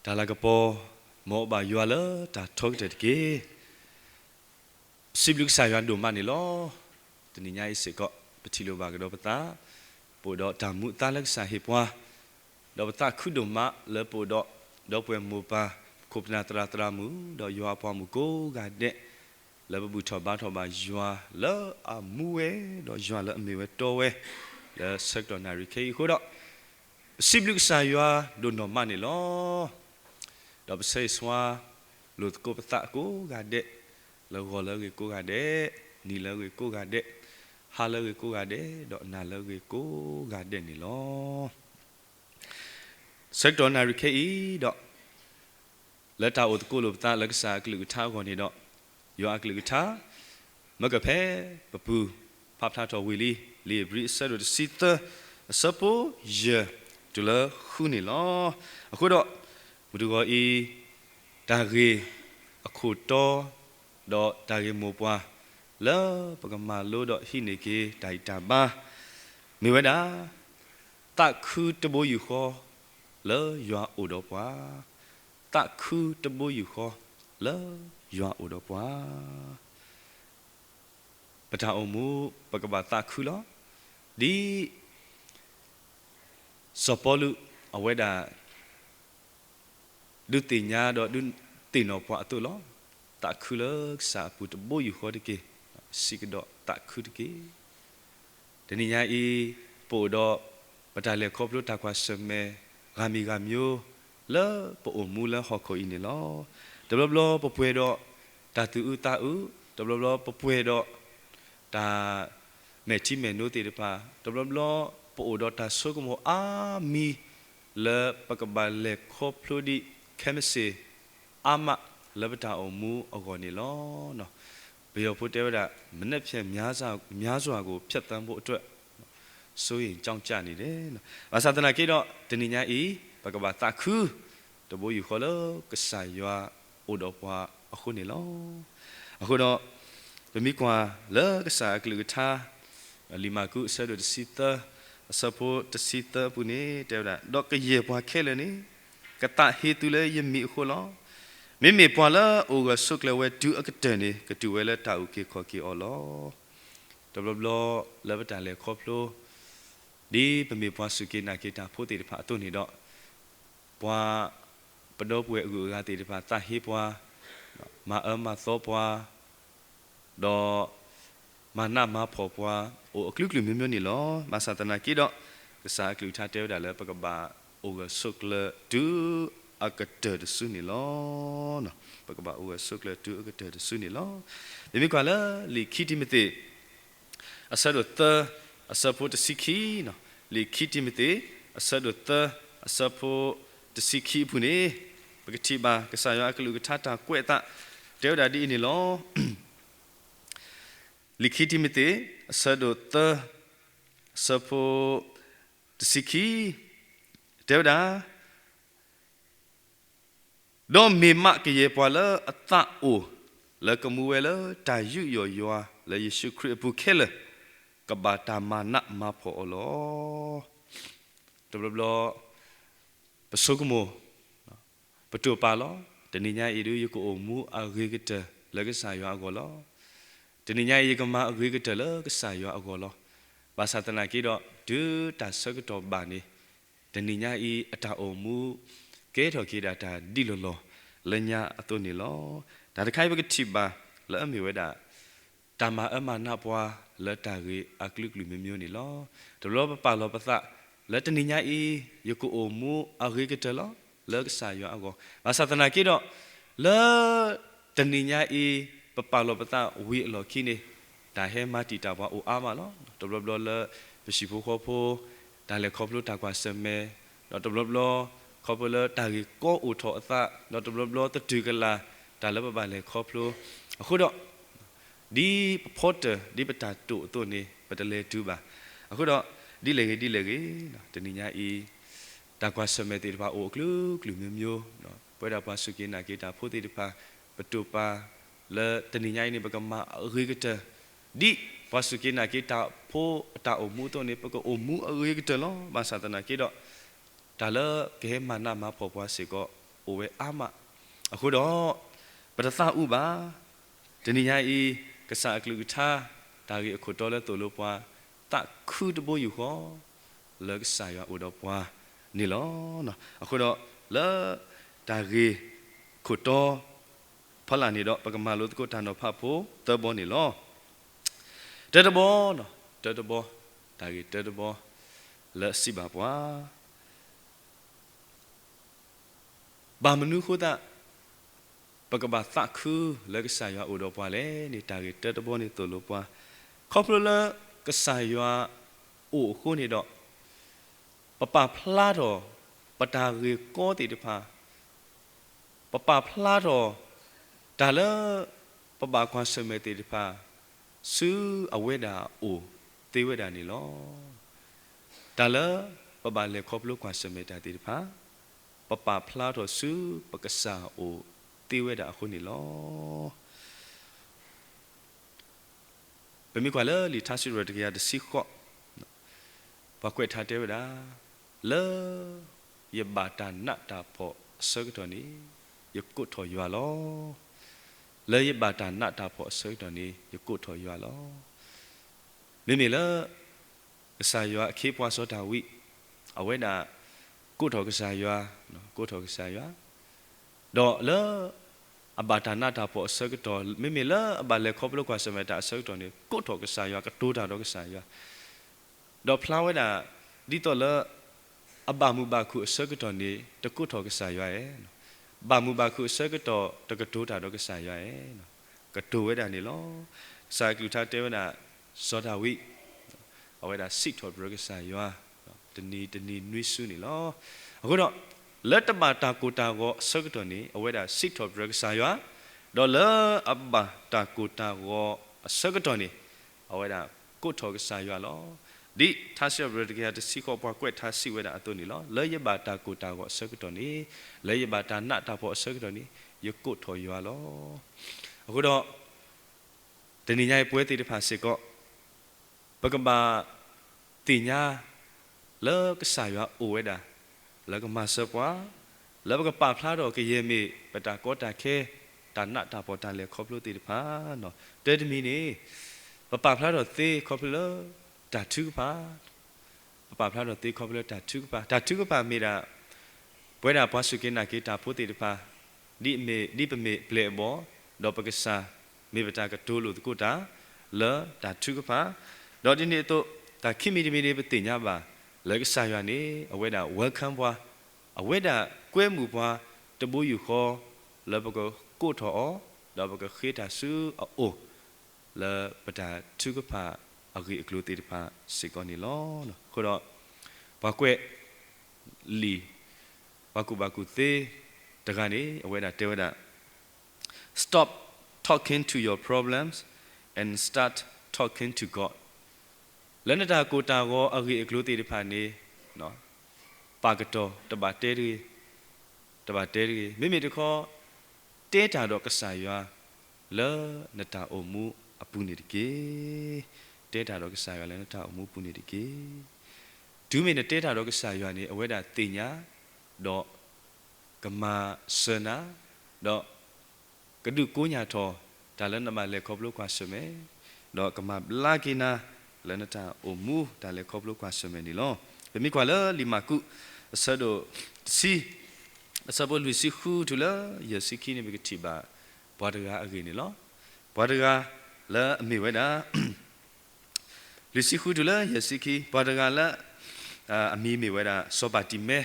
တၢ်လၤကပီၤ မ်အဘၣ်ယွၤလၢတၢ်ထီကတၢၢ်တက့ၢ်. ပစံးဘျုးကစၢ်ယွၤဒိၣ်မးန့ၣ်လီၤ. တနံၤညါအံၤစ့ၢ်ကီး ပထံၣ်လိာ်ဘၣ်ကဒီးပသး, ပအိၣ်ဒီးတၢ်မူအသါလၢကစၢ်ဟ့ၣ်ပှၤ, ဒီးပသးခုဒိၣ်မးလၢပအိၣ်ဒီး ဒီပုၢ်ဝဲၢ်မိၢ်ပၢ် ခိၣ်ပနၢ်သရၣ်သရၣ်မုၣ် ဒီးယွၤအပှၤမုၣ်ကိးဂၤဒဲး လၢပဘူၣ်ထီၣ်ဘါထီၣ်ဘၣ်ယွၤလၢအမူဝဲ ဒီးယွၤလၢအမ့ၢ်ဝဲတီဝဲ လၢဆၢကတီၢ်နၣ်ရံၣ်ခဲအံၤအဃိဒီး ပစံးဘျုးကစၢ်ယွၤဒိၣ်နီၢ်မးန့ၣ်လီၤ. ဒီးပဆၢဂ့ၤဆှါလိာ်သကိးပသးကိးဂၤဒဲး, လၢဂီၤလၢအဂ့ၤကိးဂၤဒဲး, နံၤလၢအဂ့ၤကိးဂၤဒဲး, ဟါလၢအဂ့ၤကိးဂၤဒဲး, ဒီးနၤလၢအဂ့ၤကိးဂၤဒဲးန့ၣ်လီၤ. ဆၢကတီၢ်နၣ်ရံၣ်ခဲအံၤဒီး လၢတၢ်အိၣ်သကိးလိာ်ပသးလၢကစၢ်အကလုၢ်ကထါအဂီၢ်န့ၣ်ဒီး, ယွၤအကလုၢ်ကထါ မၢကဖဲပပူၤ ဖးဖျါထီၣ်ဝံၤလံ, လံာ်ဧ့ၤဘြံၤအဆၢဒိၣ်တဆံသၢ အဆၢဖိယဲၢ်တုၤလၢဃုန့ၣ်လီၤ. အဃိဒီး မုၢ်တဂီၤအံၤ တၢ်ဂ့ၢ်အခိၣ်တီ ဒီးတၢ်ဂ့ၢ်မိၢ်ပှၢ် လၢပကမၤလိဒီးဟံးန့ၢ်က့ၤတၢ်ဂံၢ်တၢ်ဘါ မ့ၢ်ဝဲဒၣ် သးခုတဘိယူၢ်ဃီ လၢယွၤအိၣ်ဒီးပှၤ, သးခုတဘိယူၢ်ဃီ လၢယွၤအိၣ်ဒီးပှၤ. ပတၢ်အိၣ်မူ ပကဘၣ်သးခုလီၤ. ဒ်စီၤပီလူး အဝဲဒၣ် ဒုးသ့ၣ်ညါဒီးဒုးသ့ၣ်နီၣ်ပှၤအသိးလီၤ. သးခုလၢကစၢ်အပူၤတဘိယူၢ်ဃီတက့ၢ်, စံးကဒီးသးခုတက့ၢ်. တနံၤညါအံၤ ပအိၣ်ဒီး ပတၢ်လဲၤခီဖျိတၢ်ကွၢ်ဆၢၣ်မဲာ် ဂၤမံၤဂၤမံၤ လၢပအိၣ်မူလၢဟီၣ်ခိၣ်အံၤန့ၣ်လီၤ. တဘျီဘျီပပှဲၤဒီး တၢ်သူၣ်အုးသးအုး, တဘျီဘျီပပှဲၤဒီး တၢ်မဲာ်ထံမဲာ်နိသ့ၣ်တဖၣ်, တဘျီဘျီပအိၣ်ဒီးတၢ်ဆိကမိၣ်အါမံၤ လၢပကဘၣ်လဲၤခီဖျိဒံး ခဲမုၢ်ဆ့ၣ်အါမး လၢပတၢ်အိၣ်မူအဂီၢ်န့ၣ်လီၤ. ပယီၤဖိတဲဝဲဒၣ် မနက်ဖြန် များစွာကို ဖြတ်သန်းဖို့အတွက် စိုးရိမ်ကြောင့်ကြ နေတယ်. ဘၣ်ဆၣ်သနာ်က့ဒီး တနံၤညါအံၤ ပကဘၣ်သးခု တဘိယူၢ်ဃီလၢကစၢ်ယွၤအိၣ်ဒီးပှၤအဃိန့ၣ်လီၤ. အဃိဒီး ပမ့ၢ်ကွၢ်လၢကစၢ်အကလုၢ်ကထါ လံာ်မၢ်ကူးအဆၢဒိၣ်တဆံသၢ အဆၢဖိတဆံသၢအပူၤန့ၣ် တဲဝဲဒၣ်, ဒီးကယဲၢ်ပှၤခဲလၢာ်န့ၣ် ကသးဟ့သုလၢယမံၤအဃိလီၤ. မ့မ့ၢ်ပှၤလၢအအိၣ်ဂၢၢ်ဆိးကျၢၤဝဲတုၤအကတၢၢ်န့ၣ် ကတုၤဝဲလၢတၢ်အုၣ်က့ၤခီၣ်က့ၤအီၤလီၤ. တဘျီဘျီလၢပတၢ်လဲၤခီဖျိ ဒ်ပမ့ၢ်ပှၤစူၢ်က့ၤနာ်က့ၤတၢ်ဖိသ့ၣ်တဖၣ်အသိးန့ၣ်ဒီး ပှၤပဒီပုၢ်ဝဲၢ်အဂုၤအဂၤသ့ၣ်တဖၣ် သးဟ့ပှၤ, မၤအၢမၤသီပှၤ, ဒီးမၤနးမၤဖှီၣ်ပှၤ အိၣ်အကလုာ်ကလုာ်မျိုးမျိုးန့ၣ်လီၤ. ဘၣ်ဆၣ်သနာ်က့ဒီး ကစၢ်အကလုၢ်ကထါတဲဝဲဒၣ်လၢ ပကဘၣ်အိၣ်ဂၢၢ်ဆိးကျၢၤတုၤအကတၢၢ်တစုန့ၣ်လီၤ. ပကဘၣ်အိၣ်ဂၢၢ်ဆိးကျၢၤတုၤအကတၢၢ်တစုန့ၣ်လီၤ. ပမ့ၢ်ကွၢ်လၢလံာ်ခံတံၤမသ့း အဆၢဒိၣ်သၢ အဆၢဖိတဆံခံ, လံာ်ခံတံၤမသ့း အဆၢဒိၣ်သၢ အဆၢဖိတဆံခံအပူၤန့ၣ် ပကထံၣ်ဘၣ်ကစၢ်ယွၤအကလုၢ်ကထါတၢ်ကွဲးအသး တဲဝဲဒၣ်ဒ်အံၤန့ၣ်လီၤ. လံာ်ခံတံၤမသ့း အဆၢဒိၣ်သၢ အဆၢဖိတဆံခံ တဲဝဲဒၣ် ဒီးမ့ၢ်မးကယဲၢ်ပှၤလၢအသးအိၣ် လၢကမူဝဲလၢတၢ်ယူးယီၣ်ယွၤလၢယ့ၣ်ၡူးခရံာ်အပူၤခဲလၢာ် ကဘၣ်တၢ်မၤနးမၤဖှီၣ်အီၤလီၤ. တဘျီဘျီ ပဆိကမိၣ် ပတိာ်ပာ်လီၤ. တနံၤညါအံၤဒုး ယကအိၣ်မူအဂ့ၤကတၢၢ်လၢကစၢ်ယွၤအဂီၢ်လီၤ. တနံၤညါအံၤ ယကမၤအဂ့ၤကတၢၢ်လၢကစၢ်ယွၤအဂီၢ်လီၤ. ဘၣ်ဆၣ်သနာ်က့ဒီး တုၤတၢ်ဆၢကတီၢ်ဘၣ်န့ၣ် တနံၤညါအံၤအတၢ်အိၣ်မူ ကဲထီၣ်က့ၤဒၣ်တၢ်ဒ်လီၢ်လီၢ်လၢညါအသိးန့ၣ်လီၤ. တၢ်တခါအံၤပကထံၣ်ဘၣ်လၢအမ့ၢ်ဝဲဒၣ် တၢ်မၤအၢမၤနးပှၤလၢတၢ်ဂ့ၤအကလုာ်ကလုာ်မျိုးမျိုးန့ၣ်လီၤ. တဘျီပပာ်လီၤပသးလၢတနံၤညါအံၤ ယကအိၣ်မူအဂ့ၤကတၢၢ်လီၤ လၢကစၢ်ယွၤအဂီၢ်. ဘၣ်ဆၣ်သနာ်က့ဒီး လၢတနံၤညါအံၤ ပပာ်လီၤပသးဝံၤအလီၢ်ခံန့ၣ် တၢ်ဟဲမၤတံာ်တာ်ပှၤအိၣ်အါမးလီၤ. တဘျီဘျီလၢပဟံၣ်ဖိဃီဖိ တၢ်လဲၤခီဖျိတၢ်ကွၢ်ဆၢၣ်မဲာ်, ဒီးတဘျီဘျီ ခီဖျိလၢတၢ်ဂ့ၢ်ကီအိၣ်ထီၣ်အသး, ဒီးတဘျီဘျီသတူၢ်ကလာ် တၢ်လၢပဘၣ်လဲၤခီဖျိ. အဃိဒီး ဒ်ပဖီတၢၣ် ဒ်ပတၢ်တိာ်အသိးန့ၣ် ပတလဲၤတုၤဘၣ်. အဃိဒီး ဒ်လဲၣ်ဂ့ၤဒ်လဲၣ်ဂ့ၤ တနံၤညါအံၤ တၢ်ကွၢ်ဆၢၣ်မဲာ်သ့ၣ်တဖၣ်အိၣ်အကလုာ်ကလုာ်မျိုးမျိုး, ပဝဲဒၣ်ပှၤစူၢ်က့ၤနာ်က့ၤတၢ်ဖိသ့ၣ်တဖၣ် ပတိာ်ပာ်လၢတနံၤညါအံၤန့ၣ် ပကမၤအဂ့ၤကတၢၢ်, ဒ်ပှၤစူၢ်က့ၤနာ်က့ၤတၢ်ဖိအတၢ်အိၣ်မူအသိးန့ၣ် ပကအိၣ်မူအဂ့ၤကတၢၢ်လီၤ. ဘၣ်ဆၣ်သနာ်က့ဒီး တၢ်လၢကဟဲမၤနးမၤဖှီၣ်ပှၤစ့ၢ်ကီး အိၣ်ဝဲအါမး. အဃိဒီး ပတသးအုးဘၣ်. တနံၤညါအံၤ ကစၢ်အကလုၢ်ကထါ တၢ်ဂ့ၢ်အခိၣ်တီလၢသိၣ်လိပှၤ သးခုတဘိယူၢ်ဃီ လၢကစၢ်ယွၤအိၣ်ဒီးပှၤန့ၣ်လီၤ. အဃိဒီး လၢတၢ်ဂ့ၢ်ခိၣ်တီ ဖီလာ်န့ၣ်ဒီး ပကမၤလိသကိးတၢ်နီၤဖးဖိသၢဘီန့ၣ်လီၤ. တၢတဘီ, တၢတဘီ, တၢ်ဂ့ၢ်တၢတဘီ လၢအစံးဘၣ်ပှၤ ဘၣ်မနုၤအဃိသတး ပကဘၣ်သးခုလၢကစၢ်ယွၤအိၣ်ဒီးပှၤလဲၣ်န့ၣ် တၢ်ဂ့ၢ်တၢတဘီန့ၣ်သိၣ်လိပှၤ, ခီဖျိလၢကစၢ်ယွၤအိၣ်အဃိန့ၣ်ဒီး ပပာ်ဖျါထီၣ် ပတၢ်ဂ့ၢ်ကီသ့ၣ်တဖၣ် ပပာ်ဖျါထီၣ် တၢ်လၢ ပဘၣ်ကွၢ်ဆၢၣ်မဲာ်သ့ၣ်တဖၣ် ဆူအဝဲဒၣ်အအိၣ်သ့ဝဲဒၣ်န့ၣ်လီၤ. တၢ်လၢ ပဘၣ်လဲၤခီဖျိကွၢ်ဆၢၣ်မဲာ်တၢ်သ့ၣ်တဖၣ် ပပာ်ဖျါထီၣ်ဆူပကစၢ်အအိၣ်သ့ဝဲဒၣ်အဃိန့ၣ်လီၤ. ပမ့ၢ်ကွၢ်လၢလံာ်ထါစံးထီၣ်ပတြၢၤတကယၤတဆံဃိး, ပှၤကွဲးထါတဲဝဲဒၣ်, လၢယဘၣ်တၢ်နးတၢ်ဖှီၣ်အဆၢကတီၢ်န့ၣ် ယကိးထီၣ်ယွၤလီၤ. လၢယဘၣ်တၢ်နးတၢ်ဖှီၣ်အဆၢကတီၢ်န့ၣ် ယကိးထီၣ်ယွၤလီၤ. မ့မ့ၢ်လၢ ကစၢ်ယွၤအခ့အပှၤစီၤဒၤဝံး အဝဲဒၣ် ကိးထီၣ်ကစၢ်ယွၤ, ကိးထီၣ်ကစၢ်ယွၤ, ဒီးလၢ အဘၣ်တၢ်နးတၢ်ဖှီၣ်အဆၢကတီၢ် မ့မ့ၢ်လၢအဘၣ်လဲၤခီဖျိကွၢ်ဆၢၣ်မဲာ်တၢ်အဆၢကတီၢ်န့ၣ် ကိးထီၣ်ကစၢ်ယွၤ ကတိၤတၢ်ဒီးကစၢ်ယွၤ ဒီးဖျါဝဲဒၣ် ဒ်သိးလၢ အဘၣ်မုာ်ဘၣ်ခုၣ်အဆၢကတီၢ်န့ၣ် တကိးထီၣ်ကစၢ်ယွၤဧါ, ဘၣ်မုာ်ဘၣ်ခုၣ်အဆၢကတီၢ် တကတိၤတၢ်ဒီးကစၢ်ယွၤဧါ, ကတိၤဝဲဒၣ်န့ၣ်လီၤ. ကစၢ်အကလုၢ်ကထါတဲဝဲဒၣ် စီၤဒၤဝံး အဝဲဒၣ်စံးထီၣ်ပတြၢၤကစၢ်ယွၤ တနံၤတနံၤနွံစုန့ၣ်လီၤ. အဃိဒီး လၢတဘၣ်တၢ်ကိၢ်တၢ်ဂီၤအဆၢကတီၢ်န့ၣ် အဝဲဒၣ်စံးထီၣ်ပတြၢၤကစၢ်ယွၤ, ဒီးလၢအဘၣ်တၢ်ကိၢ်တၢ်ဂီၤအဆၢကတီၢ်န့ၣ် အဝဲဒၣ်ကိးထီၣ်ကစၢ်ယွၤလီၤ. ဒ်ထါစံးထီၣ်ပတြၢၤတကယၤတဆံဃိး ပှၤကွဲးထါစံးဝဲဒၣ်အသိးန့ၣ်လီၤ. လၢယဘၣ်တၢ်ကိၢ်တၢ်ဂီၤအဆၢကတီၢ်န့ၣ်, လၢယဘၣ်တၢ်နးတၢ်ဖှီၣ်အဆၢကတီၢ်န့ၣ် ယကိးထီၣ်ယွၤလီၤ. အဃိဒီး တနံၤညါအံၤပဝဲသ့ၣ်တဖၣ်စ့ၢ်ကီး ပကဘၣ်သ့ၣ်ညါ လၢကစၢ်ယွၤအိၣ်ဝဲဒၣ် လၢကမၤစၢၤပှၤ, လၢပကပာ်ဖျါထီၣ်ကယဲၢ်မ့ၢ် ပတၢ်ကီတၢ်ခဲ တၢ်နးတၢ်ဖှီၣ်တၢ်လဲၤခီဖျိသ့ၣ်တဖၣ်, တၢတမံၤန့ၣ် ပပာ်ဖျါထီၣ်သ့ခီဖျိလၢ တၢ်ထုကဖၣ် ပပာ်ဖျါထီၣ်သ့ခီဖျိလၢတၢ်ထုကဖၣ်, တၢ်ထုကဖၣ်မ့ၢ်ဒၣ် ပဝဲဒၣ်ပှၤစူၢ်က့ၤနာ်က့ၤတၢ်ဖိသ့ၣ်တဖၣ် ဒ်မ့ၢ် ဒ်ပမ့ၢ်ပျဲၢ်အဘီၣ် ဒီးပကစၢ်မ့ၢ်ပတၢ်ကတိၤလိာ်သကိးတၢ် လၢတၢ်ထုကဖၣ်, ဒီးဒ်န့ၣ်အသိး တၢ်ခံမံၤတမံၤန့ၣ် ပသ့ၣ်ညါဘၣ် လၢကစၢ်ယွၤန့ၣ် အဝဲဒၣ် welcome ပှၤ, အဝဲဒၣ်ကွဲမုာ်ပှၤတဘိယူၢ်ဃီ လၢပကကိးထီၣ်အီၤ ဒီးပကဃ့တၢ်ဆူအအိၣ် လၢပတၢ်ထုကဖၣ်အဂ့ၢ်အကျိၤသ့ၣ်တဖၣ်စ့ၢ်ကီးန့ၣ်လီၤ. အဃိဒီး ပှၤကွဲးလံာ် ပှၤကူၣ်ဘၣ်ကူၣ်သ့တဂၤန့ၣ် အဝဲဒၣ်တဲဝဲဒၣ် Stop talking to your problems and start talking to God. လၢနတၢ်ကိၢ်တၢ်ဂီၤအဂ့ၢ်အကျိၤသ့ၣ်တဖၣ်န့ၣ် ပာ်ကတီၢ်တဘၣ်တဲတဂ့ၤ, တဘၣ်တဲတဂ့ၤ. မ့မ့ၢ်တခီ တဲတၢ်ဒီးကစၢ်ယွၤ လၢနတၢ်အိၣ်မူအပူၤန့ၣ်တက့ၢ်. တဲတၢ်ဒီးကစၢ်ယွၤလၢနတၢ်အိၣ်မူပူၤန့ၣ်တက့ၢ်. တုၤမ့ၢ်နတဲတၢ်ဒီးကစၢ်ယွၤန့ၣ် အဝဲဒၣ်သ့ၣ်ညါ ဒီးကမၤစၢၤနၤ, ဒီး ကဒုးကိညၢ်ထီၣ် တၢ်လၢနဘၣ်လဲၤခီဖျိကွၢ်ဆၢၣ်မဲာ်, ဒီးကမၤဘျါက့ၤနၤ လၢနတၢ်အိၣ်မူတၢ်လဲၤခီဖျိကွၢ်ဆၢၣ်မဲာ်န့ၣ်လီၤ. ပမ့ၢ်ကွၢ်လၢလံာ်မၢ်ကူး အဆၢဒိၣ်တဆံ အဆၢဖိလွံၢ်ဆံဃုတုၤလၢယဲၢ်ဆံခံန့ၣ် ပကထံၣ်ဘၣ်ပှၤတဂၤအဂ့ၢ်န့ၣ်လီၤ. ပှၤတဂၤလၢအမ့ၢ်ဝဲဒၣ် လွံၢ်ဆံဃုတုၤလၢယဲၢ်ဆံခံ, ပှၤတဂၤလၢ အမံၤမ့ၢ်ဝဲဒၣ် စီၤဘၤတံၤမဲ,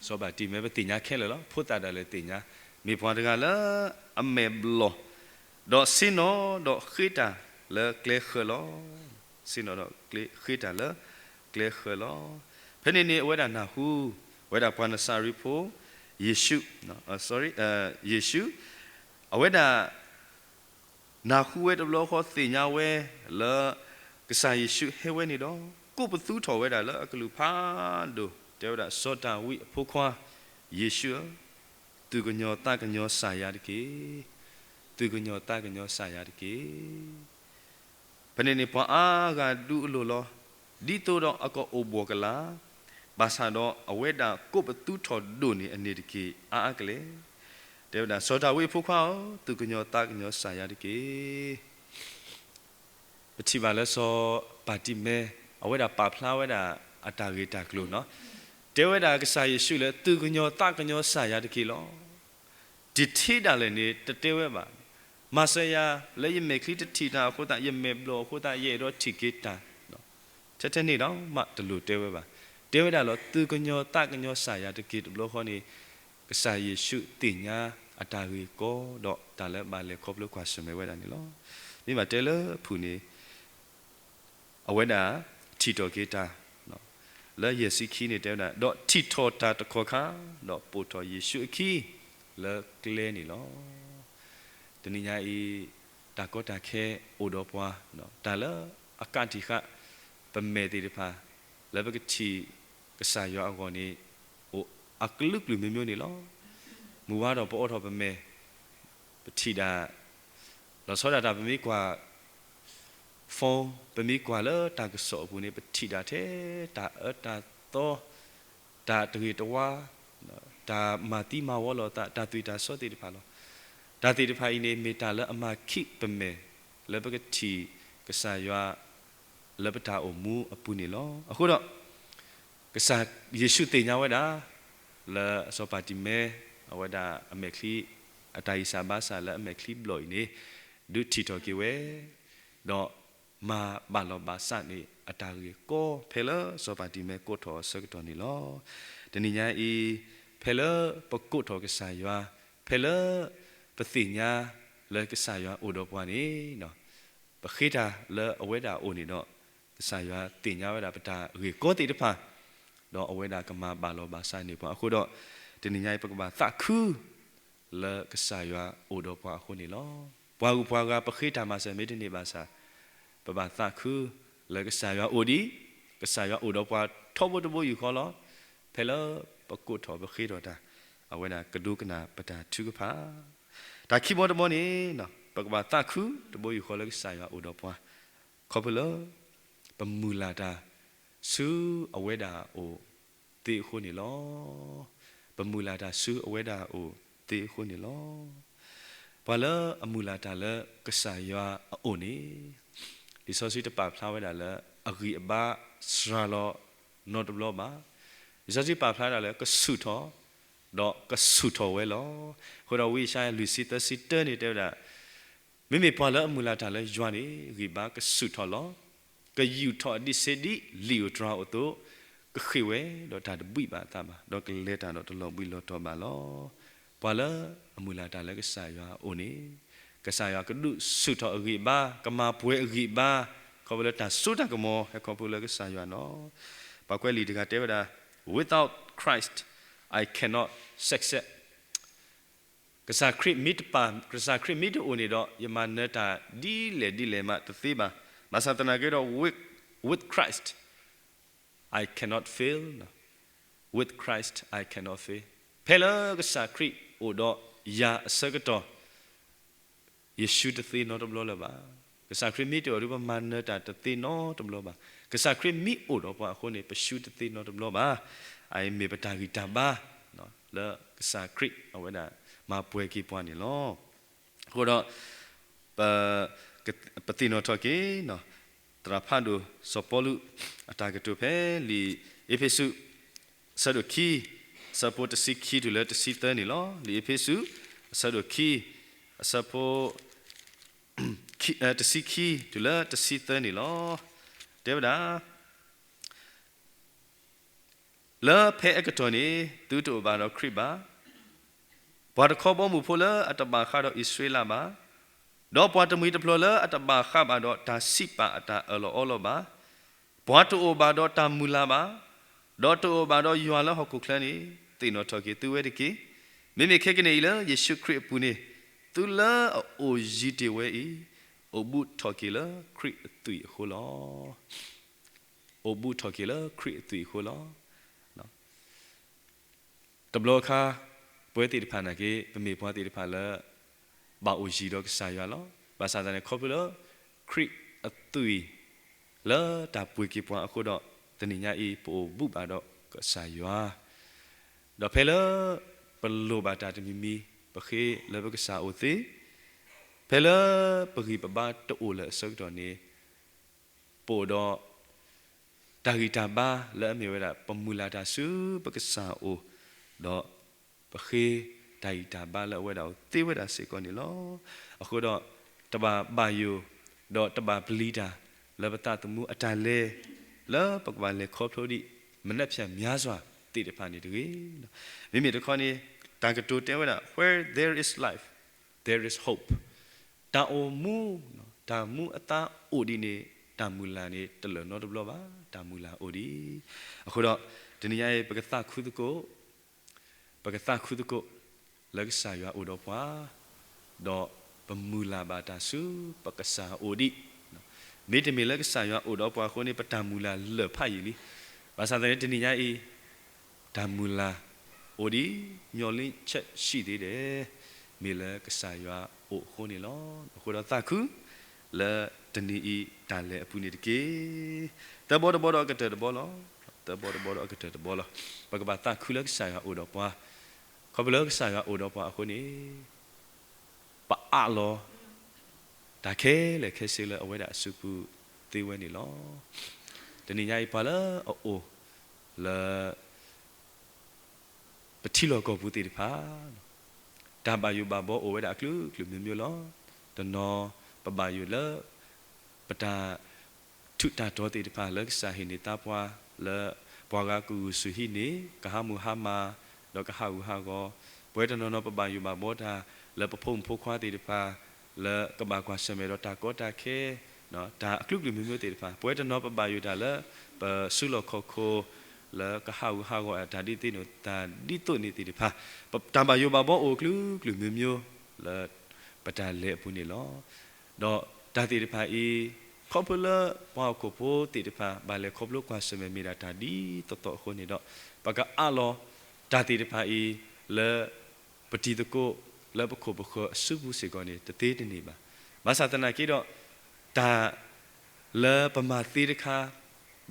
စီၤဘၤတံၤမဲ ပသ့ၣ်ညါခဲလၢာ်လီၤ. ဖိသၣ်ဒၣ်လဲာ်သ့ၣ်ညါ, မ့ၢ်ပှၤတဂၤလၢအမဲာ်ဘျီၣ်, ဒီးဆ့ၣ်နီၤဒီးဃ့တၢ်လၢကျဲဃၢၤလီၤ. ဆ့ၣ်နီၤဒီးဃ့တၢ်လၢကျဲဃၢၤလီၤ. ဖဲန့ၣ်န့ၣ် အဝဲဒၣ်နၢ်ဟူ ဝဲဒၣ်ပှၤနစၤရ့းဖိ ယ့ၣ်ၡူး, ယ့ၣ်ၡူး, အဝဲဒၣ် နၢ်ဟူဝဲတဘျီဃီသ့ၣ်ညါဝဲလၢ ကစၢ်ယ့ၣ်ၡူးဟဲဝဲန့ၣ်ဒီး ကိးပသူထီၣ်ဝဲဒၣ်လၢအကလုၢ်ဖးဒိၣ် တဲဝဲဒၣ် စီၤဒၤဝံးအဖိခွါ ယ့ၣ်ၡူးဧၢ, သူၣ်ကညီၤသးကညီၤစၢ်ယၤတက့ၢ်. သူၣ်ကညီၤသးကညီၤစၢ်ယၤတက့ၢ်. ဖဲန့ၣ်န့ၣ် ပှၤအါဂၤဒူအလိၤလီၤ. ဒ်သိးဒီးအကအိၣ်ဘှီၣ်ကလာ်, ဘၣ်ဆၣ်ဒီးအဝဲဒၣ်ကိးပသူထီၣ်ဒိၣ်န့ၢ်အန့ၣ်တက့ၢ် အါအါကလဲာ်. တဲဝဲဒၣ် စီၤဒၤဝံးအဖိခွါဧၢ, သူၣ်ကညီၤသးကညီၤစၢ်ယွၤတက့ၢ်. ပထံၣ်ဘၣ်လၢစီၤပၤတံၤမဲ အဝဲဒၣ်ပာ်ဖျါဝဲဒၣ်အတၢ်ဂ့ၢ်တၢ်ကျိၤန့ၣ်, တဲဝဲဒၣ်ကစၢ်ယ့ၣ်ၡူးလၢ သူၣ်ကညီၤသးကညီၤစၢ်ယွၤတက့ၢ်လီၤ. ဒံးထံးဒၣ်လဲာ်န့ၣ် တတဲဝဲဘၣ်. မၤစၢၤယၤလၢယမဲာ်ချံတထံၣ်တၢ်အဃိသတး, ယမဲာ်ဘျီၣ်အဃိသတး ယအဲၣ်ဒိးထံၣ်က့ၤတၢ်, ထဲထဲန့ၣ်ဒီးမးတလိၣ်တဲဝဲဘၣ်. တဲဝဲဒၣ်လီၤ သူၣ်ကညီၤသးကညီၤစၢ်ယွၤတက့ၢ်. တဘျီဃီန့ၣ် ကစၢ်ယ့ၣ်ၡူးသ့ၣ်ညါအတၢ်ဂ့ၢ်ကီဒီးတၢ်လၢဘၣ်လဲၤခီဖျိကွၢ်ဆၢၣ်မဲာ်ဝဲဒၣ်န့ၣ်လီၤ. မ့ၢ်ဘၣ်တဲလၢဖုၣ်န့ၣ် အဝဲဒၣ်ထံၣ်ထီၣ်က့ၤတၢ် လၢယဲၢ်ဆံခံန့ၣ်တဲဝဲဒၣ်, ဒီးထံၣ်ထီၣ်တၢ်တခီခါ, ဒီးပိာ်ထီၣ်ယ့ၣ်ၡူးအခံ လၢကျဲန့ၣ်လီၤ. တနံၤညါအံၤ တၢ်ကီတၢ်ခဲအိၣ်ဒီးပှၤ, တၢ်လၢအကးတံာ်ဃာ်ပမဲာ်သ့ၣ်တဖၣ် လၢပကထံၣ်ကစၢ်ယွၤအဂီၢ်န့ၣ် အိၣ်အကလုာ်ကလုာ်မ့ၢ်မ့ၢ်န့ၣ်လီၤ. မုၢ်ဝါထီၣ်ပအိးထီၣ်ပမဲာ်, ပထံၣ်ဒၣ် လီၤဆီဒၣ်တၢ်ပမ့ၢ်ကွၢ် phone ပမ့ၢ်ကွၢ်လၢတၢ်ကစီၣ်အပူၤန့ၣ် ပထံၣ်ဒၣ်ထဲတၢ်အၢတၢ်သီ, တၢ်တဂ့ၤတဝါ, တၢ်မၤသံမၤဝီလိာ်သး, တၢ်သွံၣ်တၢ်စီသ့ၣ်တဖၣ်လီၤ. တၢ်သ့ၣ်တဖၣ်အံၤန့ၣ် မ့ၢ်တၢ်လၢအမၤခံးပမဲာ် လၢပကထံၣ်ကစၢ်ယွၤ လၢပတၢ်အိၣ်မူအပူၤန့ၣ်လီၤ. အဃိဒီး ကစၢ်ယ့ၣ်ၡူးသ့ၣ်ညါဝဲဒၣ် လၢစီၤပၤတံၤမဲ အဝဲဒၣ်အမဲာ်ချံ အတၢ်ဂံၢ်စၢ်ဘါစၢ်လၢအမဲာ်ချံဘျီၣ်အံၤန့ၣ် ဒုးထံၣ်ထီၣ်က့ၤဝဲ, ဒီးမၤဘၣ်လီၤဘၣ်စးန့ၢ်အတၢ်ဂ့ၢ်ကီ ဖဲလၢစီၤပၤတံၤမဲကိးထီၣ်အဆၢကတီၢ်န့ၣ်လီၤ. တနံၤညါအံၤ ဖဲလၢပကိးထီၣ်ကစၢ်ယွၤ, ဖဲလၢပသ့ၣ်ညါလၢကစၢ်ယွၤအိၣ်ဒီးပှၤန့ၣ် ပဃ့တၢ်လၢအဝဲဒၣ်အအိၣ်န့ၣ်ဒီး ကစၢ်ယွၤသ့ၣ်ညါဝဲဒၣ်ပတၢ်ဂ့ၢ်ကီသ့ၣ်တဖၣ်, ဒီးအဝဲဒၣ်ကမၤဘၣ်လီၤဘၣ်စးန့ၢ်ပှၤအဃိဒီး, တနံၤညါအံၤပကဘၣ်သးခု လၢကစၢ်ယွၤအိၣ်ဒီးပှၤအဃိန့ၣ်လီၤ. ပှၤဂုၤပှၤဂၤပဃ့တၢ်မၤစၢၤမ့ၢ်တန့ၢ်ဘၣ်ဆၣ်, ပဘၣ်သးခု လၢကစၢ်ယွၤအိၣ်ဒံး, ကစၢ်ယွၤအိၣ်ဒီးပှၤထီဘိတဘိယူၢ်ဃီလီၤ. ဖဲလၢပကိးထီၣ်ပဃ့ထီၣ်တၢ်, အဝဲဒၣ်ကဒိကနၣ်ပတၢ်ထုကဖၣ်. တၢ်ခံဘီတဘီန့ၣ်, ပကဘၣ်သးခုတဘိယူၢ်ဃီလၢကစၢ်ယွၤအိၣ်ဒီးပှၤ, ခီဖျိလၢ ပမုၢ်လၢ်တၢ် ဆူအဝဲဒၣ်အအိၣ်သ့အဃိန့ၣ်လီၤ. ပမုၢ်လၢ်တၢ်ဆူအဝဲဒၣ်အအိၣ်သ့အဃိန့ၣ်လီၤ. ပှၤလၢအမုၢ်လၢ်တၢ်လၢကစၢ်ယွၤအအိၣ်န့ၣ်, လံာ်စီဆှံတပာ်ဖျါဝဲဒၣ်လၢ အဂံၢ်အဘါစှၤလီၤနီတဘျီဘၣ်. လံာ်စီဆှံပာ်ဖျါဒၣ်လၢကဆူၣ်ထီၣ်, ဒီးကဆူၣ်ထီၣ်ဝဲလီၤ. အဃိဒီးဝံယၡါယၤလွံၢ်ဆံသၢဆံတၢန့ၣ်တဲဝဲဒၣ် မ့မ့ၢ်ပှၤလၢအမုၢ်လၢ်တၢ်လၢယွၤန့ၣ် ဂံၢ်ဘါကဆူၣ်ထီၣ်လီၤ. ကယူာ်ထီၣ်အဒံးဆ့ဒံးလံာ်ဧိၤတြၤဧိၤအသိး, ကဃ့ၢ်ဝဲဒီးတၢ်တဘှံးဘၣ်အသးဘၣ်, ဒီးကလဲၤတၢ်ဒီးတလီၤဘှံးလီၤတီၤဘၣ်လီၤ. ပှၤလၢအမုၢ်လၢ်တၢ်လၢကစၢ်ယွၤအအိၣ်န့ၣ်, ကစၢ်ယွၤကဒုးဆူၣ်ထီၣ်အဂံၢ်အဘါ, ကမၤပှဲၤအဂံၢ်အဘါ, ခီဖျိလၢတၢ်စိတၢ်ကမီၤ ဟဲခီဖျိလၢကစၢ်ယွၤလီၤ. ပှၤကွဲးလံာ်တဂၤတဲဝဲဒၣ်, Without Christ, I cannot success. ကစၢ်ခရံာ်မ့ၢ်တပာ်, ကစၢ်ခရံာ်မ့ၢ်တအိၣ်န့ၣ်ဒီး ယမၤနၢၤတၢ်ဒ်လဲၣ်ဒ်လဲၣ်မးတသ့ဘၣ်. ဘၣ်ဆၣ်သနာ်က့ဒီး with, with Christ, I cannot fail. With Christ, I cannot fail. ဖဲလၢကစၢ်ခရံာ်အိၣ်ဒီးယၤအဆၢကတီၢ် ယရှုံးတသ့နီတဘျီလၢၤဘၣ်. ကစၢ်ခရံာ်မ့ၢ်တအိၣ်ဒီး ပမၤနၢၤတၢ်တသ့နီတဘျီဘၣ်. ကစၢ်ခရံာ်မ့ၢ်အိၣ်ဒီးပှၤအဃိန့ၣ် ပရှုံးတသ့နီတဘျီဘၣ်. အအံၤမ့ၢ်ပတၢ်ဂံၢ်တၢ်ဘါ လၢကစၢ်ခရံာ်အဝဲဒၣ်မၤပှဲၤက့ၤပှၤန့ၣ်လီၤ. အဃိဒီး ပ, ပသ့ၣ်နီၣ်ထီၣ်က့ၤ သရၣ်ဖးဒိၣ်စီၤပီလူး အတၢ်ကတိၤဖဲလံာ်အ့းဖ့းစူး အဆၢဒိၣ်ခံ, အဆၢဖိတဆံခံတုၤလၢတဆံသၢန့ၣ်လီၤ. လံာ်အ့းဖ့းစူး အဆၢဒိၣ်ခံ, အဆၢဖိ ခံ, အဲ, တဆံခံတုၤလၢတဆံသၢန့ၣ်လီၤ. တဲဝဲဒၣ် လၢဖဲအကတီၢ်န့ၣ် သုတအိၣ်ဘၣ်ဒီးခရံာ်ဘၣ်. ပှၤတခီဘီမုၢ်ဖိလၢအတဘၣ်ဃးဒီးအံၣ်စရ့လးဘၣ်, ဒီးပှၤတမှံၤတဖျၢၣ်လၢအတဘၣ်ဃးဘၣ်ဒီးတၢ်စံးပာ်အတၢ်အၢၣ်လီၤအီလီၤဘၣ်. ပှၤတအိၣ်ဘၣ်ဒီးတၢ်မုၢ်လၢ်ဘၣ်, ဒီးတအိၣ်ဘၣ်ဒီးယွၤလၢဟီၣ်ခိၣ်ချၢန့ၣ် သ့ၣ်နီၣ်ထီၣ်က့ၤသုဝဲတက့ၢ်. မ့မ့ၢ်ခဲကနံၣ်အံၤလၢယ့ၣ်ၡူးခရံာ်အပူၤန့ၣ် သုလၢအအိၣ်ယံၤတ့ၢ်ဝဲအံၤ အိၣ်ဘူးထီၣ်က့ၤလၢခရံာ်အသွံၣ်အဃိလီၤ. အိၣ်ဘူးထီၣ်က့ၤလၢခရံာ်အသွံၣ်အဃိလီၤ. တဘျီခါ ပဝဲသ့ၣ်တဖၣ်နာ်က့ ပမ့ၢ်ပှၤသ့ၣ်တဖၣ်လၢ ဘၣ်အိၣ်ယံၤဒီးကစၢ်ယွၤလီၤ. ဘၣ်ဆၣ်သနာ်က့ ခီဖျိလၢ ခရံာ်အသွံၣ် လၢတၢ်ပှ့ၤက့ၤပှၤအဃိဒီး တနံၤညါအံၤ ပအိၣ်ဘူးဘၣ်ဒီး ကစၢ်ယွၤ, ဒီးဖဲလၢပလိၣ်ဘၣ်တၢ်တမံၤမံၤ ပဃ့လၢပကစၢ်အအိၣ်သ့, ဖဲလၢပဂံၢ်ပဘါတအိၣ်လၢၤအဆၢကတီၢ်န့ၣ် ပအိၣ်ဒီးတၢ်ဂံၢ်တၢ်ဘါလၢအမ့ၢ်ဝဲဒၣ် ပမုၢ်လၢ်တၢ်ဆူပကစၢ်အအိၣ်, ဒီးပဃ့တၢ်ဂံၢ်တၢ်ဘါလၢအဝဲဒၣ်အိၣ်သ့ဝဲဒၣ်စ့ၢ်ကီးန့ၣ်လီၤ. အဃိဒီး တဘၣ်ဘၣ်ယိၣ် ဒီးတဘၣ်ပျံၤတၢ် လၢပသးသမူအတၢ်လဲၤ လၢပကဘၣ်လဲၤခီဖျိဒံး မနက်ဖြန်များစွာသ့ၣ်တဖၣ်န့ၣ်တဂ့ၤ. မ့မ့ၢ်တခီန့ၣ် တၢ်ကတိၤတဲဝဲဒၣ် Where there is life, there is hope. တၢ်အိၣ်မူ, တၢ်မူအသးအိၣ်ဒံးန့ၣ် တၢ်မုၢ်လၢ်န့ၣ် တလၢာ်နီတဘျီဘၣ်, တၢ်မုၢ်လၢ်အိၣ်ဒံး. အဃိဒီး တနံၤညါအံၤ ပကသးခုသကိး ပကသးခုသကိး လၢကစၢ်ယွၤအိၣ်ဒီးပှၤ, ဒီးပမုၢ်လၢ်ဘၣ်တၢ်ဆူပကစၢ်အအိၣ်ဒံး. မ့တမ့ၢ်လၢကစၢ်ယွၤအိၣ်ဒီးပှၤအဃိန့ၣ် ပတၢ်မုၢ်လၢ်လၢာ်ဖးယံာ်လံ. ဘၣ်ဆၣ်သနာ်က့ တနံၤညါအံၤ တၢ်မုၢ်လၢ်အိၣ်ဒံး, မျှော်လင့်ချက်ရှိသေးတယ်, မ့ၢ်လၢကစၢ်ယွၤအိၣ်အဃိန့ၣ်လီၤ. အဃိဒီးသးခု လၢတနံၤအံၤတၢ်လဲၤအပူၤန့ၣ်တက့ၢ်. သၢဘီတဘီဒီးအကတၢၢ်တဘီလီၤ. သၢဘီတဘီဒီးအကတၢၢ်တဘီလီၤ. ပကဘၣ်သးခုလၢကစၢ်ယွၤအိၣ်ဒီးပှၤ, ခီဖျိလၢကစၢ်ယွၤအိၣ်ဒီးပှၤအဃိန့ၣ် ပအးလီၤ တၢ်ခဲလၢာ်ခဲဆ့လၢအဝဲဒၣ်အစုပူၤသ့ဝဲန့ၣ်လီၤ. တနံၤညါအံၤ ပှၤလၢအအိၣ်လၢ ပထံလီၢ်ကီၢ်ပူၤသ့ၣ်တဖၣ် တၢ်ဘၣ်ယိၣ်ဘၣ်ဘီအိၣ်ဝဲဒၣ်အကလုာ်ကလုာ်မျိုးမျိုးလီၤ. တနီၤပဘၣ်ယိၣ်လၢ ပတၢ်ထူးတၢ်တီၤသ့ၣ်တဖၣ် လၢကစၢ်ဟ့ၣ်န့ၢ်သါပှၤ လၢပှၤဂၤကဂုာ်ဆူၣ်ဟံးန့ၢ် ကဟးမုၢ်ဟါမၢ် ဒီးကဟးဂူာ်ဟးဂီၤ, ပဝဲတနီၤနီၤ ပဘၣ်ယိၣ်ဘၣ်ဘီတၢ် လၢပဖိမုၣ်ဖိခွါသ့ၣ်တဖၣ် လၢကဘၣ်ကွၢ်ဆၢၣ်မဲာ်ဒီးတၢ်ကီတၢ်ခဲ တၢ်အကလုာ်ကလုာ်မျိုးမျိုးသ့ၣ်တဖၣ်, ပဝဲတနီၤပဘၣ်ယိၣ်တၢ်လၢ ပစုလီၢ်ခီၣ်ခိၣ် လၢကဟးဂူာ်ဟးဂီၤတၢ်ဒ်သိးန့ၣ် တၢ်ဒ်သိးန့ၣ်သ့ၣ်တဖၣ်, တၢ်ဘၣ်ယိၣ်ဘၣ်ဘီအိၣ်ကလုာ်ကလုာ်မျိုးမျိုး လၢပတၢ်လဲၤအပူၤန့ၣ်လီၤ. ဒီးတၢ်သ့ၣ်တဖၣ်အံၤ ခီဖျိလၢပှၤဟီၣ်ခိၣ်ဖိသ့ၣ်တဖၣ် ဘၣ်လဲၤခီဖျိကွၢ်ဆၢၣ်မဲာ်မ့ၢ်ဒၣ်တၢ်ဒ်သိးသိးအဃိန့ၣ်ဒီး ပကအးလီၤတၢ်သ့ၣ်တဖၣ်အံၤ လၢပတံၤသကိး လၢပခိၣ်ပဃၢၤအစုပူၤစ့ၢ်ကီးန့ၣ် တသ့တန့ၢ်ဘၣ်. ဘၣ်ဆၣ်သနာ်က့ဒီး တၢ်လၢပမၤသ့တခါ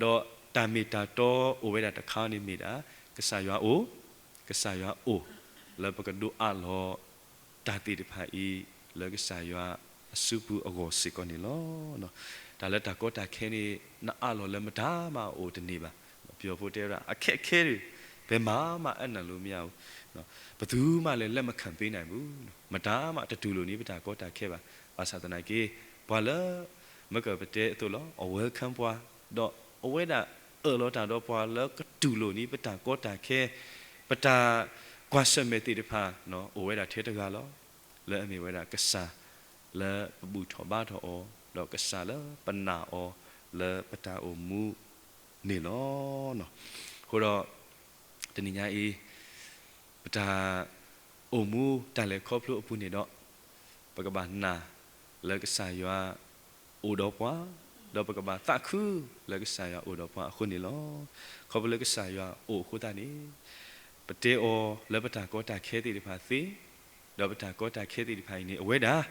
ဒီးတၢ်မ့ၢ်တၢ်တီအိၣ်ဝဲဒၣ်တခါန့ၣ်မ့ၢ်ဒၣ် ကစၢ်ယွၤအိၣ်, ကစၢ်ယွၤအိၣ် လၢပကဒိးအးလီၤ တၢ်သ့ၣ်တဖၣ်အံၤ လၢကစၢ်ယွၤအစုပူၤအဂီၢ်စ့ၢ်ကီးန့ၣ်လီၤ. တၢ်လၢတၢ်ကီတၢ်ခဲန့ၣ် နအးလီၤလၢမတၤမးအအိၣ်တန့ၢ်ဘၣ်. ပယီၤဖိတဲဝဲဒၣ် အခက်အခဲတွေ ဘယ်မှာမှအနံၤလို့မရဘူး, ဘယ်သူမှလည်းလက်မခံပေးနိုင်ဘူး, မတၤမးတတူၢ်လိာ်န့ၢ်ပတၢ်ကီတၢ်ခဲဘၣ်. ဘၣ်ဆၣ်သနာ်က့ ပှၤလၢ မ့ၢ်ကပတဲအသိးလီၤ အ welcome ပှၤ, ဒီးအဝဲဒၣ်အၢၣ်လီၤတၢ်ဒီးပှၤလၢကတူၢ်လိာ်န့ၢ်ပတၢ်ကီတၢ်ခဲ, ပတၢ်ကွၢ်ဆၢၣ်မဲာ်သ့ၣ်တဖၣ် အိၣ်ဝဲဒၣ်ထဲတဂၤလီၤ. လၢအမ့ၢ်ဝဲဒၣ်ကစၢ်လၢပဘူၣ်ထီၣ်ဘါထီၣ်အီၤ, ဒီးကစၢ်လၢပနာ်အီၤလၢပတၢ်အိၣ်မူန့ၣ်လီၤ. အဃိဒီး တနံၤညါအံၤ ပတၢ်အိၣ်မူတၢ်လဲၤခီဖျိအပူၤန့ၣ်ဒီး ပကဘၣ်နာ်လၢကစၢ်ယွၤအိၣ်ဒီးပှၤ, ဒီးပကဘၣ်သးခုလၢကစၢ်ယွၤအိၣ်ဒီးပှၤအဃိန့ၣ်လီၤ. ခီဖျိလၢကစၢ်ယွၤအိၣ်အဃိသတးန့ၣ် ပတဲအီၤလၢပတၢ်ကီတၢ်ခဲသ့ၣ်တဖၣ်သ့, ဒီးပတၢ်ကီတၢ်ခဲသ့ၣ်တဖၣ်အံၤန့ၣ် အဝဲဒၣ်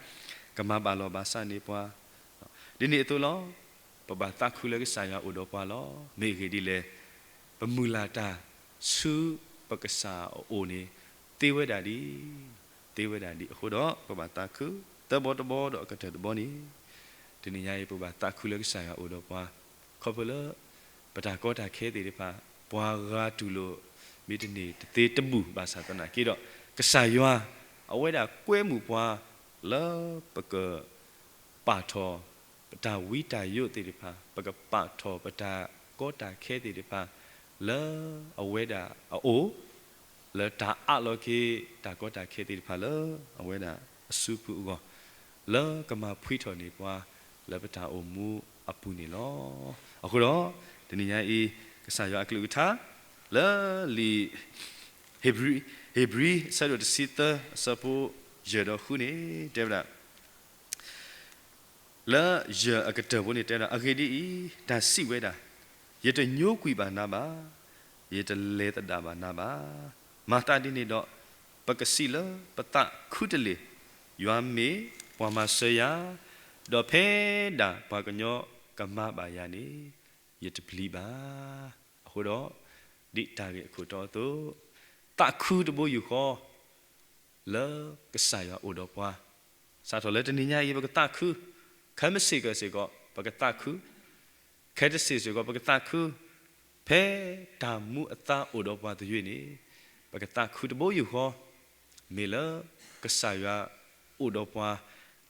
ကမၤဘၣ်လီၤဘၣ်စးန့ၢ်ပှၤ ဒ်န့ၣ်အသိးလီၤ. ပဘၣ်သးခုလၢကစၢ်ယွၤအိၣ်ဒီးပှၤလီၤ. မ့ၢ်အဂ့ၢ်ဒ်လဲၣ်, ပမုၢ်လၢ်တၢ်ဆူပကစၢ်အအိၣ်န့ၣ် သ့ဝဲဒၣ်ဒ်, သ့ဝဲဒၣ်ဒ်အဃိဒီး ပဘၣ်သးခု သၢဘီတဘီဒီးအကတၢၢ်တဘီန့ၣ်, တနံၤညါအံၤ ပဘၣ်သးခုလၢကစၢ်ယွၤအိၣ်ဒီးပှၤ, ခီဖျိလၢ ပတၢ်ကီတၢ်ခဲသ့ၣ်တဖၣ် ပှၤဂၤတူၢ်လိာ် မ့ၢ်တန့ၢ်တသ့တဘူၣ်ဘၣ်ဆၣ်သနာ်က့ဒီး ကစၢ်ယွၤ အဝဲဒၣ်ကွဲမုာ်ပှၤ လၢပက ပာ်ထီၣ် ပတၢ်ဝံတၢ်ယိးသ့ၣ်တဖၣ်, ပကပာ်ထီၣ်ပတၢ်ကီတၢ်ခဲသ့ၣ်တဖၣ် လၢအဝဲဒၣ်အအိၣ်, လၢတၢ်အးလီၤက့ၤ တၢ်ကီတၢ်ခဲသ့ၣ်တဖၣ်လၢအဝဲဒၣ်အစုပူၤအဂီၢ်, လၢကမၤဖှံထီၣ်န့ၢ်ပှၤ လၢပတၢ်အိၣ်မူအပူၤန့ၣ်လီၤ. အဃိဒီး တနံၤညါအံၤ ကစၢ်ယွၤအကလုၢ်ကထါ လၢလံာ် ဧ့ၤဘြံၤ ဧ့ၤဘြံၤ အဆၢဒိၣ်တဆံသၢ အဆၢဖိယဲၢ်ဒီးဃုန့ၣ် တဲဝဲဒၣ် လၢယဲၢ်အကတၢၢ်ဖိန့ၣ်တဲဝဲဒၣ်, အဂ့ၢ်ဒ်အံၤ, တၢ်စံးဝဲဒၣ်, ယတညိကွံာ်ဘၣ်နၤဘၣ်, ယတလဲၤသဒၣ်ဘၣ်နၤဘၣ်. မၤသးဒ်န့ၣ်ဒီး, ပကစံးလၢပသးခူတလ့ၢ်, ယွၤမ့ၢ်ပှၤမၤစၢၤယၤ, ဒီးဖဲဒၣ်ပှၤကညီကမၤဘၣ်ယၤန့ၣ်, ယတပျံၤဘၣ်. အဃိဒီး, ဒ်တၢ်ဂ့ၢ်အခိၣ်တီအသိး, သးခုတဘိယူၢ်ဃီ လၢကစၢ်ယွၤအိၣ်ဒီးပှၤ, စးထီၣ်လၢတနံၤညါအံၤ ပကသးခု, ခဲမုၢ်ဆ့ၣ်ကီၢ်စ့ၢ်ကီး ပကသးခု, ခဲတစ့ၣ်စ့ၢ်ကီး ပကသးခု, ဖဲတၢ်မူအသါအိၣ်ဒီးပှၤသယုၢ်န့ၣ် ပကသးခုတဘိယူၢ်ဃီ, မ့ၢ်လၢကစၢ်ယွၤအိၣ်ဒီးပှၤ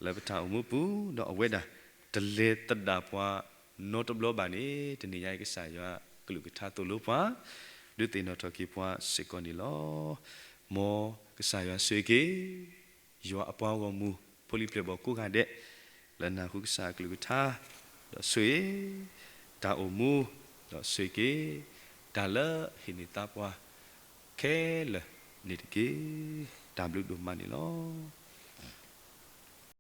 လၢပတၢ်အိၣ်မူပူၤ, ဒီးအဝဲဒၣ်တလဲၤသဒၣ်ပှၤနီတဘျီဘၣ်န့ၣ် တနံၤညါအံၤ ကစၢ်ယွၤကလုၢ်ကထါသိၣ်လိပှၤ, ဒုးသ့ၣ်နီၣ်ထီၣ်က့ၤပှၤစ့ၢ်ကီးန့ၣ်လီၤ. မ်ကစၢ်ယွၤဆိၣ်ဂ့ၤက့ၤ ယွၤအပှၤဂီၢ်မုၢ် ဖိလံၤပျဲၢ်ဘီၣ်ကိးဂၤဒဲး လၢနၢ်ဟူကစၢ်အကလုၢ်ကထါ, ဒီးဆိၣ်ဂ့ၤတၢ်အိၣ်မူ, ဒီးဆိၣ်ဂ့ၤက့ၤ တၢ်လၢဟ့ၣ်န့ၢ်သါပှၤခဲလၢာ်န့ၣ်တက့ၢ်. တၢ်ဘျုးဒိၣ်မးန့ၣ်လီၤ.